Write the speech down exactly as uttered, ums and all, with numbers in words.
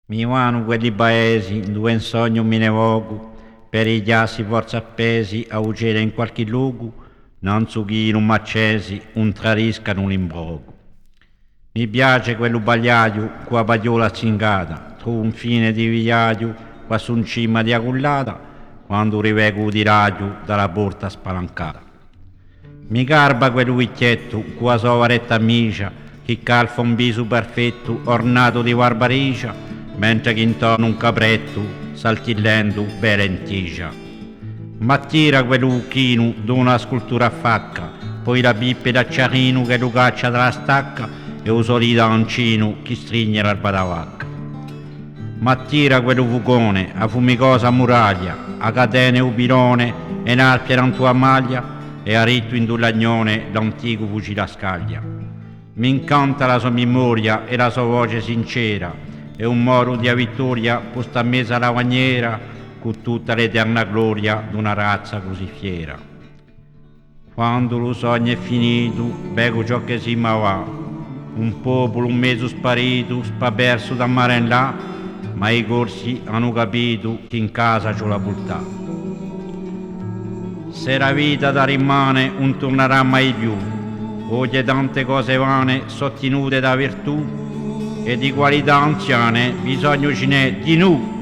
Mi vanu quelli paesi induve in sognu mi ne vocu, per i chjassi forza appesi à u celu in qualchì locu, nanzu chì i lumaccesi ùn tradiscanu l'imbrocu. Mi piace quellu pagliaiu cù a pagliola zingata, trovu un fine di viaghju quassù in cima di a cullata, quandu rivecu u tiraghju da la porta spalancata. Mi garba quellu vichjettu cù a so varetta misgia, chì calfa un visu perfettu ornatu di barbarigia, mentre chì intornu un caprettu saltillendu bella in tigia. M'attira quellu vucchinu d'una scultura facca, poi la pipa è l'acciarinu ch'ellu caccia da la stacca è u so lidancinu chì strigne l'arba da vacca. M'attira quellu fucone, a fumicosa muraglia, a catena è u pilone è l'arpia nantu à a maglia è arittu in u lagnone l'anticu fucile à scaglia. M'incanta la so mimoria è la so voce sincera, è u moru di a vittoria postu à mezu à la bagnera, cù tutta l'eterna gloria d'una razza cusì fiera. Quandu lu sognu hè finitu, vecu ciò chì si ma và, un populu mezu sparitu, spapersu da mare in là, ma i Corsi anu capitu chì in casa ci vole à vultà. S'è la vita da rimane ùn turnarà mai più, oghje tante cose vane sò tinute da virtù, è di qualità anziane bisognu ci n'hè dinù.